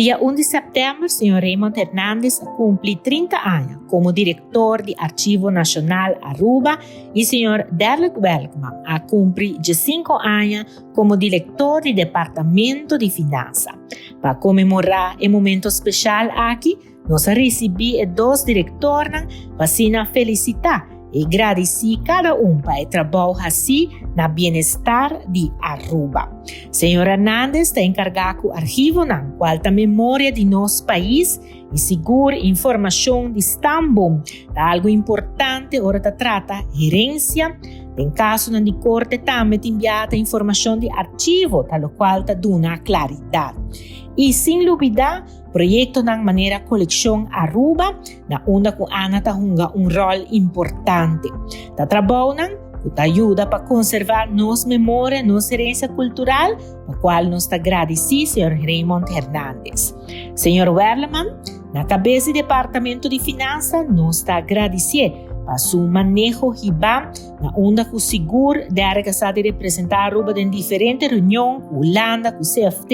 Dia 1 di sèptèmber señor Raymond Hernandez a kumpli 30 aña komo direktor di Archivo Nashonal Aruba i señor Derlik Werleman a kumpli 15 aña komo direktor di Departamento di Finansa. Pa konmemorá e momento speshal aki, nos a risibí e dos direktornan pa asina felisitá i gradisí kada un pa e trabou hasí na bienestar di Aruba. Señor Hernandez ta enkargá ku archivonan, kual ta memoria di nos pais i sigur informashon di stamboom ta algu importante ora ta trata herensia. Den kasonan di korte tambe tin biaha ta informashon di archivo ta lokual ta duna klaridat. I sin lubidá Proyectonan manera Coleccion Aruba, na unda cu Ana ta hunga un rol importante. Ta trabounan cu ta yuda pa conserva nos memoria, nos herencia cultural, pa cual nos ta gradici señor Raymond Hernandez. Señor Werleman, na cabes di Departamento di Finansa, nos ta gradicie pa su maneho hiba na unda cu sigur Derek a sa di representa Aruba den diferente reunion cu Hulanda, cu CFT,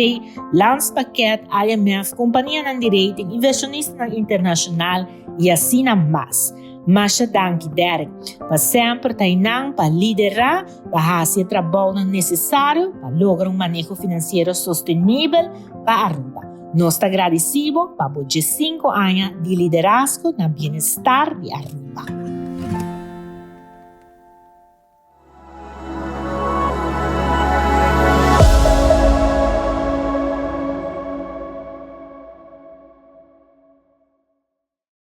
Landspakket, IMF, kompanianan di rating, invershonistanan internashonal i asina mas. Masha danki Derek pa semper ta einan pa liderá pa hasi e trabounan nesesario pa logra un maneho finansiero sostenibel pa Aruba. Nos ta gradisí bo pa bo 15 aña di liderazgo na bienestar di Aruba.